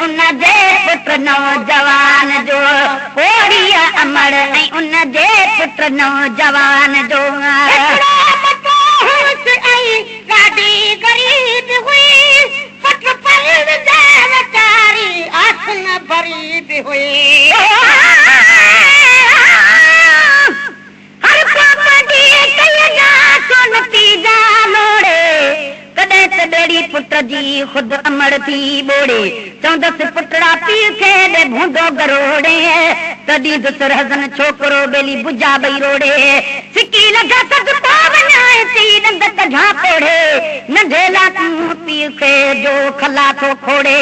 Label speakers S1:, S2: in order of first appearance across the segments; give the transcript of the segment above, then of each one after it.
S1: ان جي پٽ نوجوان جو. پوڙهيء امڙ ۽ ان جي پٽ نوجوان جو.
S2: هڪڙو ٻچو هوس ۽ ڏاڍي غريب هئي. پٽ پرڻجي ويچاري آسن ڀري به هئي.
S1: هر ڪو پنهنجي ڪئي جا سو نتيجا لوڙي. ڪڏهن ته ٻيڙي پٽ جي خود امڙ ٿي ٻوڙي. چوندس پٽڙا پيء کي ڏي ڀونڊو گروڙي. ته ڏيندس رهزن ڇوڪرو ٻيلي بجا ٻئي روڙي. سڪي لڳا صدقو وڃانء ٿي ڏند ڪڍان پوڙهي. ننڍي لا تون پيء کي جو کلا ٿو کوڙي.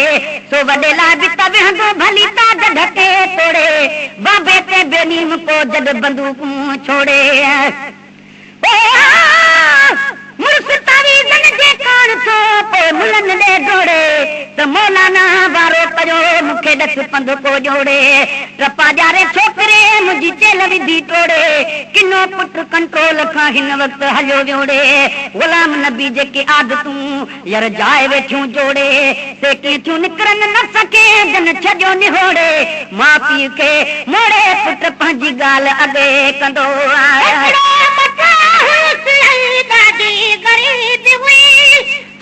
S1: سو وڏي لاء به ته ويهندو ڀلي تاج ڍڪي توڙي. بابي تي بي نيم ڪو جڏ بندوقون ڇوڙي. او مڙس تعويذن جي ڪاڻ ٿو پوء ملن ڏي ڊوڙي ته مولانا وارو ڪريو مون کي ڏس پنڌ ڪو ڄوڙي. ٽپا ڏياري ڇوڪري منهنجي چيلهه وڌي ٽوڙي. ڪنو پٽ ڪنٽرول کان هن وقت هليو ويوڙي. غلام نبي جيڪي عادتون ير جاء ويٺيون جوڙي، سي ڪيئن ٿيون نڪرن نه سکين جن ڇڏيو نهوڙي، ماء پيء کي موڙي پٽ پنهنجي ڳالهه اڳي ڪندو آهي.
S2: هڪڙو ٻچو هوس ۽ ڏاڍي غريب هئي،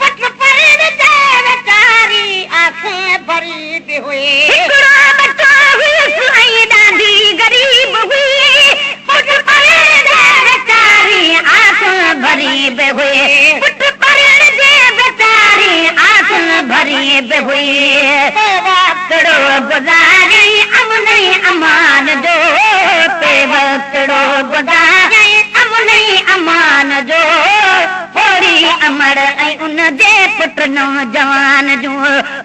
S2: پٽ پرڻجي ويچاري آسين ڀري به هئي.
S1: هڪڙو ٻچو هوس ۽ ڏاڍي غريب هئي، پٽ پرڻجي ويچاري آسين ڀري به هئي. پٽ پرڻجي ويچاري آس ڀري به هئي. وقتڙو گذاري امن ۽ امان جو. پي وقتڙو گذاري امن ۽ امان جو. پوڙهي امڙ ۽ ان جي پٽ نوجوان جو.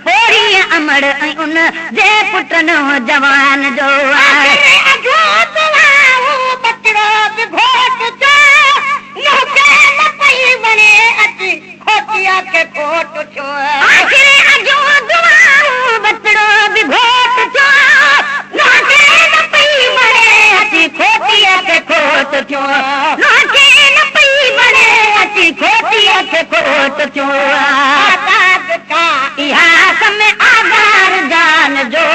S1: پوڙهي امڙ ۽ ان جي پٽ نوجوان جو.
S2: آخر اجهو دعائون ٻچڙو به گهوٽ جو. نوڪي نه پئي وڻي اچي کوٽيا کي کوٽ ٿيو.
S1: آخر اجهو دعائون ٻچڙو به گهوٽ ٿيو. نوڪي نه پئي وڻي اچي کوٽيا کي کوٽ ٿيو. نوڪي نه پئي وڻي اچي کوٽيا کي کوٽ ٿيو.
S2: آزاد ٿيا.
S1: اها سم آزار جان جو.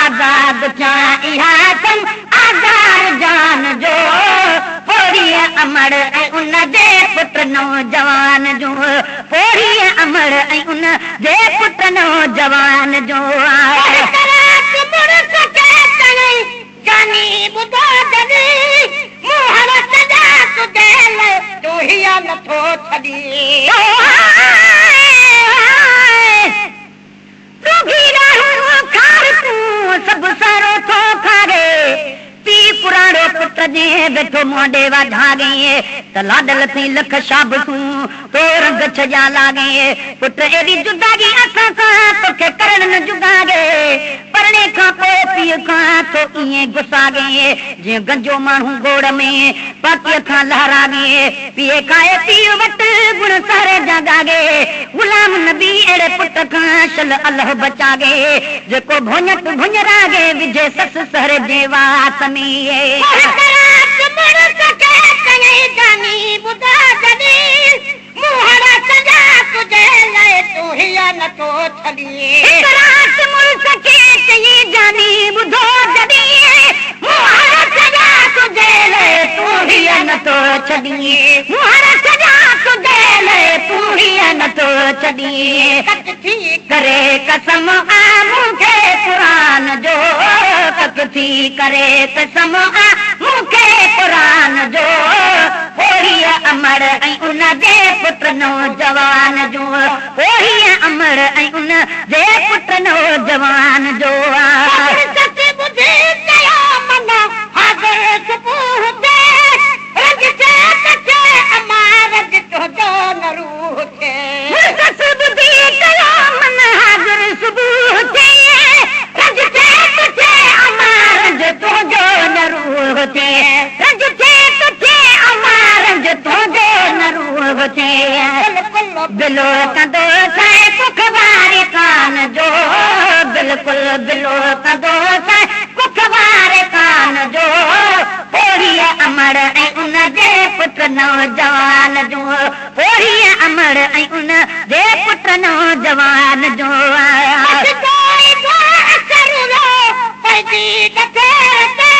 S1: آزاد ٿيا اها سم آزار جان جو. پوڙهيء امڙ ۽ ان جي پٽ نوجوان جو. پوڙهيء امڙ ۽ ان جي پٽ نوجوان جو.
S2: هڪ رات مڙس کي چيائين، جاني ٻڌو جڏهن مون هر سڄا تنهنجي لئه تون هيء نٿو ڇڏين.
S1: ڏوگهي ڏاڙهون کار تون سڀ سهرو ٿو کاري. پيء پراڻو پٽ جنهن ويٺو منهن ڏي واڍاڳي. ته لاڏل ٿئين لک شابسون تو رنگ ڇڄا لاڳي. پٽ ايڏي جداگي اسان سان توکي ڪرڻ نه جڳاڳي. پرڻي کان پوء پيء کان ٿو ائين گساڳي. جيئن گنجو ماڻهو گوڙ ۾ پاڪيء کان لهراڳي. پيئي کائي پيء وٽ گڻ سهري جا ڳاڳي. غلام نبي اهڙي پٽ کان شل الله بچاڳي. جيڪو ڀونيت ڀڃراڳي وجهي سس سهري جي وات ۾.
S2: هڪ رات مڙس کي چيائين جاني ٻڌاء جڏهن مون هڙ سڄا تنهنجي لئه تون هيء نٿو ڇڏين.
S1: هڪ رات مڙس کي چيائين جاني ٻڌو جڏهن مون هڙ سڄا تنهنجي لئه تون هيء نٿو ڇڏين. مون هڙ سڄا تنهنجي لئه تون هيء نٿو ڇڏين.
S2: ڪڪ ٿي
S1: ڪري قسم آ مون کي قرآن جو. ڪڪ ٿي ڪري قسم آ مون کي قرآن جو. پوڙهيء امڙ ۽ ان جي پٽ نوجوان جو. پوڙهيء امڙ ۽ ان جي پٽ نوجوان جو.
S2: مڙس ٻڌي چيو من حاضر صبح تي. رنج ٿئي ته ٿئي امان رنج تنهنجو نه روح ٿئي.
S1: مڙس ٻڌي چيو من حاضر صبح ٿئي. رنج ٿئي ته ٿئي امان رنج تنهنجو نه روح ٿئي. رنج ٿئي ته ٿئي امان رنج تنهنجو نه روح ٿئي. بلو ڪندو سائين ڪک واري ڪان جو. بلڪل بلو ڪندو سائين ڪک واري ڪان جو. پوڙهيء امڙ ۽ ان جي پٽ نوجوان جو. پوڙهيء امڙ ۽ ان جي پٽ نوجوان جو.
S2: بس ڪوئي پئجي ڏڦير تي،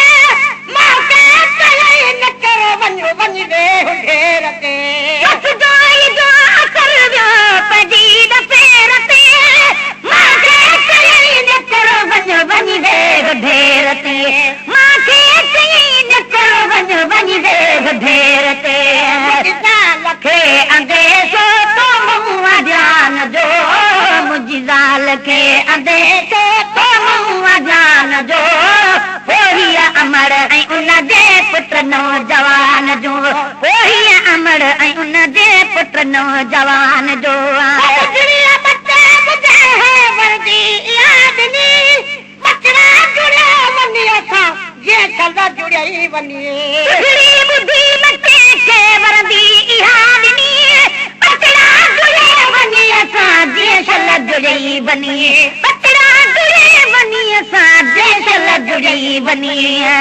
S2: مان کي چيائين نه ڪر وڃ وڃ ويهه ڍير تي.
S1: سس دعائي جو اثر ويو پئجي ڏڦير تي، مان کي چيائين نه ڪر وڃ وڃ ويهه ڍير تي، مان کي چيائين نه ڪر وڃ وڃ ويهه ڍير تي.
S2: منهنجي زال
S1: کي انديشو تو مون اجان جو، منهنجي زال کي انديشو تو مون اجان جو، پوڙهيء امڙ ۽ ان جي پٽ نوجوان جو، پوڙهيء امڙ ۽ ان جي پٽ نوجوان جو.
S2: ٻجهڙيء ٻچي ٻجهي هي وردي اها ڏني، ٻچڙا جڙيا وڃي اسان جيئن شل جڙيئي وڃي.
S1: ٻجهڙي ٻڌي ٻچي کي وردي اها ڏني، ٻچڙا جڙيا وڃي اسان جيئن شل جڙيئي وڃي، ٻچڙا جڙيا وڃي اسان جيئن شل جڙيئي وڃي.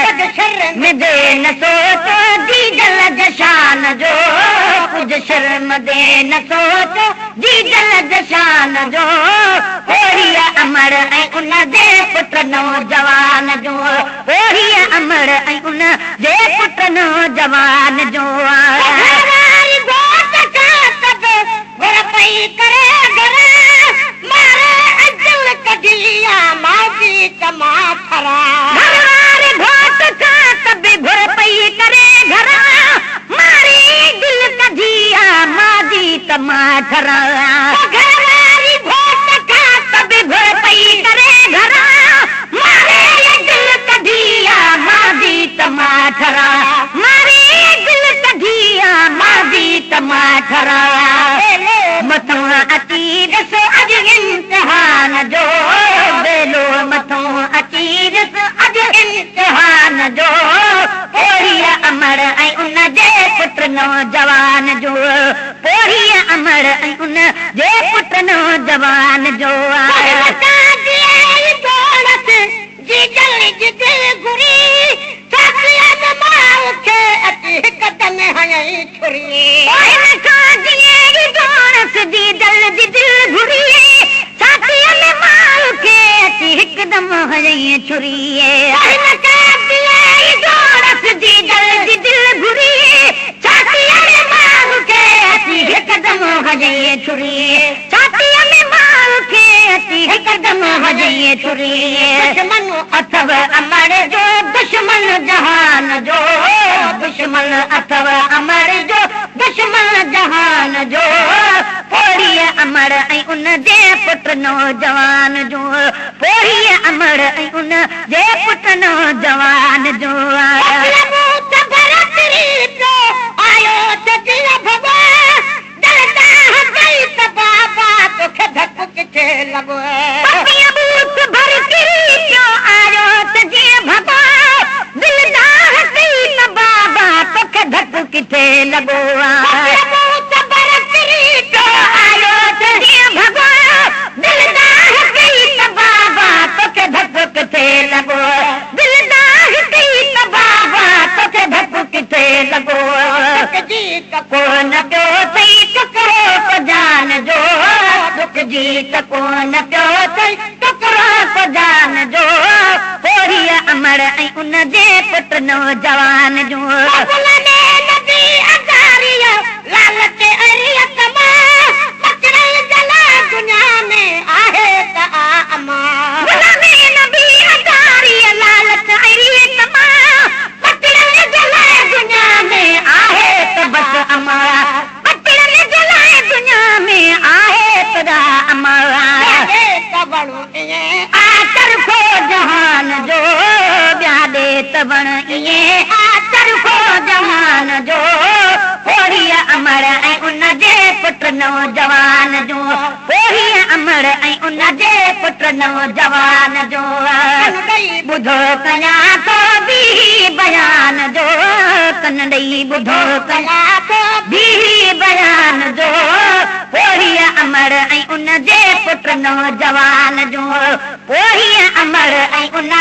S2: ڪجهه شرم
S1: دي نه سوچ جيجل جشان جو، ڪجهه شرم the نه سوچ جيجل جشان جو، پوڙهيء امڙ ۽ ان جي پٽ نوجوان جو، پوڙهيء امڙ ۽ ان جي پٽ نوجوان جو.
S2: گهر واري گهوٽ کان ته به گهر پئي ڪري گهر، ماري اجل ڪڍي آ ماء جي ته مان ٺران.
S1: گهر واري گهوٽ کان ته به گهر پئي ڪري گهر، ماري دل ڪڍي آ ماء جي ته مان ٺران.
S2: گهر واري گهوٽ کان
S1: ته به گهر پئي ڪري گهر، ماري دل ڪڍي آ ماء جي ته مان ٺران، ماري دل ڪڍي آ ماء جي ته مان ٺران. مٿون اچي ڏس اڄ امتحان جو، ويلو مٿون اچي ڏس اڄ امتحان جو، پوڙهيء امڙ ۽ ان جي پٽ نوجوان جو، پوڙهيء امڙ ۽ ان جي پٽ نوجوان جو.
S2: جيجل جي دل گهري، ڇاتيء ۾ ماء کي اچي هڪدم هنيائين ڇري.
S1: پوء هن کان جيئن ئي ڊوڙس جيجل جي دل گهري، ڇاتيء ۾ ماء کي اچي هڪدم هنيائين ڇري.
S2: پوء هن کان جيئن ئي
S1: ڊوڙس جيجل جي دل گهري، ڇاتيء ۾ ماء کي اچي هڪدم هنيائين ڇري. ڇاتيء ۾ ماء کي اچي هڪدم هنيائين ڇري.
S2: دشمن
S1: اٿو امڙ جو دشمن جهان جو، دشمن اٿو امڙ جو دشمن جهان جو، پوڙهيء امڙ ۽ ان جي پٽ نوجوان جو، پوڙهيء امڙ ۽ ان جي پٽ نوجوان جو.
S2: پپيء مون ته ڀر ڪري پيو، آيو ته جيئن ڀڳو، دل دانهن ڪئي ته بابا توکي ڌڪ ڪٿي لڳو.
S1: پپيء ٻوٿ ڀر ڪري پيو، آيو ته جيئن ڀڳو، دل دانهن ڪئي ته بابا توکي ڌڪ ڪٿي لڳو.
S2: پپيء ٻوٿ ڀر ڪري پيو،
S1: آيو ته جيئن ڀڳو، دل دانهن ڪئي ته بابا توکي ڌڪ ڪٿي لڳو. دل دانهن ڪئي ته بابا توکي ڌڪ ڪٿي لڳو.
S2: ڏک جي ته
S1: ڪونه پيو اٿئي ٽڪرو پجان جو، ڏک جي ته ڪونه پيو اٿئي ٽڪرو پجان جو، پوڙهيء امڙ ۽ ان جي پٽ نوجوان جو.
S2: غلام نبي اگهاريء لالچ ۽ ريت مان، ٻچڙن جي لاء دنيا ۾ آهي ته آ امان.
S1: غلام نبي اگهاريء لالچ ۽ ريت مان، ٻچڙن جي لاء دنيا ۾ آهي ته بس امان، ٻچڙن جي لاء دنيا ۾ آهي ته آ امان.
S2: ٻيا ڏي ته وڻ ائين
S1: آ چرخو جهان جو، ٻيا ڏي ته وڻ ائين آ چرخو جهان جو، پوڙهيء امڙ ۽ ان جي پٽ نوجوان جو، پوڙهيء امڙ ۽ ان جي پٽ نوجوان جو.
S2: ڪن ڏئي
S1: ٻڌو ڪيان ٿو بيهي بيان جو، ڪن ڏئي ٻڌو ڪيان ٿو بيهي بيان جو، پوڙهيء امڙ ۽ ان جي پٽ نوجوان جو، پوڙهيء امڙ ۽ ان